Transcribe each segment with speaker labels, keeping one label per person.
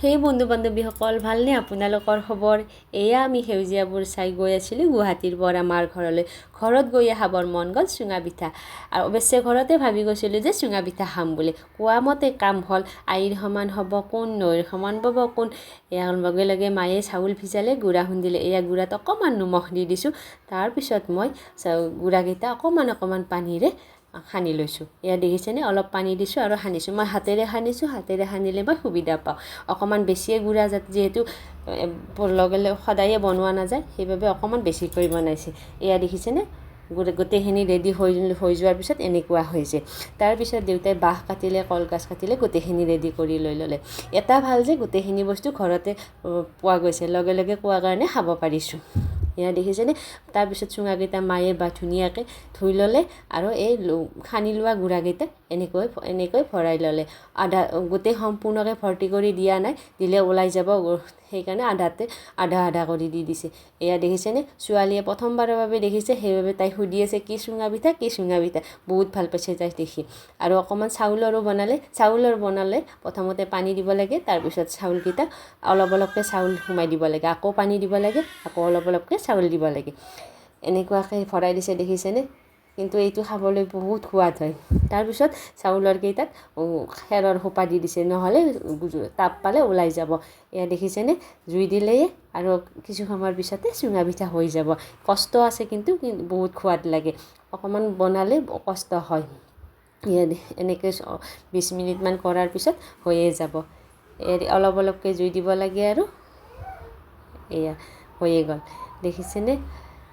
Speaker 1: সেই বন্ধু বান্ধৱীসকল, ভালনে আপোনালোকৰ খবৰ? এয়া আমি সেউজীয়াবোৰ চাই গৈ আছিলোঁ গুৱাহাটীৰ পৰা মাৰ ঘৰলৈ। ঘৰত গৈয়ে খাবৰ মন গ'ল চুঙা পিঠা। আৰু অৱশ্যে ঘৰতে ভাবি গৈছিলোঁ যে চুঙা পিঠা খাম বুলি। কোৱা মতে কাম হ'ল। আইৰ সমান হ'ব কোন, নৈৰ সমান ব'ব কোন? এয়া লগে লগে মায়ে চাউল ভিজালে, গুড়া খুন্দিলে। এয়া গুড়াত অকণমান নিমখ দি দিছোঁ। তাৰপিছত মই গুড়াকেইটা অকণমান অকণমান পানীৰে সানি লৈছোঁ। এয়া দেখিছেনে? অলপ পানী দিছোঁ আৰু সানিছোঁ। মই হাতেৰে সানিছোঁ। হাতেৰে সানিলে মই সুবিধা পাওঁ। অকণমান বেছিয়ে গুড়া, যিহেতু লগে লগে সদায়ে বনোৱা নাযায়, সেইবাবে অকণমান বেছিকৈ বনাইছে। এয়া দেখিছেনে? গোটেইখিনি ৰেডি হৈ হৈ যোৱাৰ পিছত এনেকুৱা হৈছে। তাৰপিছত দেউতাই বাঁহ কাটিলে, কলগছ কাটিলে, গোটেইখিনি ৰেডি কৰি লৈ ল'লে। এটা ভাল যে গোটেইখিনি বস্তু ঘৰতে পোৱা গৈছে, লগে লগে কোৱা কাৰণে খাব পাৰিছোঁ। এয়া দেখিছেনে? তাৰপিছত চুঙাকেইটা মায়ে বা ধুনীয়াকৈ ধুই ল'লে আৰু এই সানি লোৱা গুড়াকেইটা এনেকৈ এনেকৈ ভৰাই ল'লে। আধা গোটেই সম্পূৰ্ণকৈ ভৰ্তি কৰি দিয়া নাই, দিলে ওলাই যাব, সেইকাৰণে আধাতে আধা আধা কৰি দি দিছে। এয়া দেখিছেনে? ছোৱালীয়ে প্ৰথমবাৰৰ বাবে দেখিছে, সেইবাবে তাই সুধি আছে, কি চুঙা পিঠা, কি চুঙা পিঠা? বহুত ভাল পাইছে তাই দেখি। আৰু অকণমান চাউলৰো বনালে। চাউলৰ বনালে প্ৰথমতে পানী দিব লাগে, তাৰপিছত চাউলকেইটা অলপ অলপকৈ চাউল সোমাই দিব লাগে, আকৌ পানী দিব লাগে, আকৌ অলপ অলপকৈ চাউল দিব লাগে। এনেকুৱাকৈ ভৰাই দিছে, দেখিছেনে? কিন্তু এইটো খাবলৈ বহুত সোৱাদ হয়। তাৰপিছত চাউলৰ কেইটাত খেৰৰ সোপা দি দিছে, নহ'লে তাপ পালে ওলাই যাব। এয়া দেখিছেনে? জুই দিলেই আৰু কিছু সময়ৰ পিছতে চুঙা পিঠা হৈ যাব। কষ্ট আছে কিন্তু বহুত সোৱাদ লাগে। অকণমান বনালে কষ্ট হয়। এনেকৈ 20 মিনিটমান কৰাৰ পিছত হৈয়ে যাব। অলপ অলপকৈ জুই দিব লাগে আৰু এয়া হৈয়ে গ'ল। দেখিছেনে?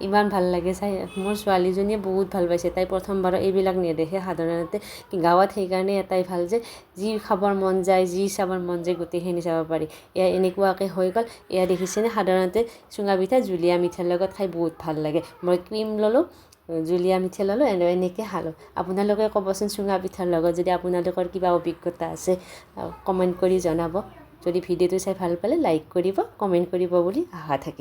Speaker 1: ইমান ভাল লাগে চাই। মোৰ ছোৱালীজনীয়ে বহুত ভাল পাইছে। তাই প্ৰথমবাৰ এইবিলাক নেদেখে সাধাৰণতে গাঁৱত। সেইকাৰণে এটাই ভাল যে যি খাবৰ মন যায়, যি চাবৰ মন যায়, গোটেইখিনি চাব পাৰি। এয়া এনেকুৱাকৈ হৈ গ'ল। এয়া দেখিছেনে? সাধাৰণতে চুঙা পিঠা জুলীয়া মিঠাৰ লগত খাই বহুত ভাল লাগে। মই ক্ৰীম ল'লোঁ, জুলীয়া মিঠা ল'লোঁ, এনেকৈ খালোঁ। আপোনালোকে ক'বচোন, চুঙা পিঠাৰ লগত যদি আপোনালোকৰ কিবা অভিজ্ঞতা আছে, কমেণ্ট কৰি জনাব। যদি ভিডিঅ'টো চাই ভাল পালে লাইক কৰিব, কমেণ্ট কৰিব বুলি আশা থাকিল।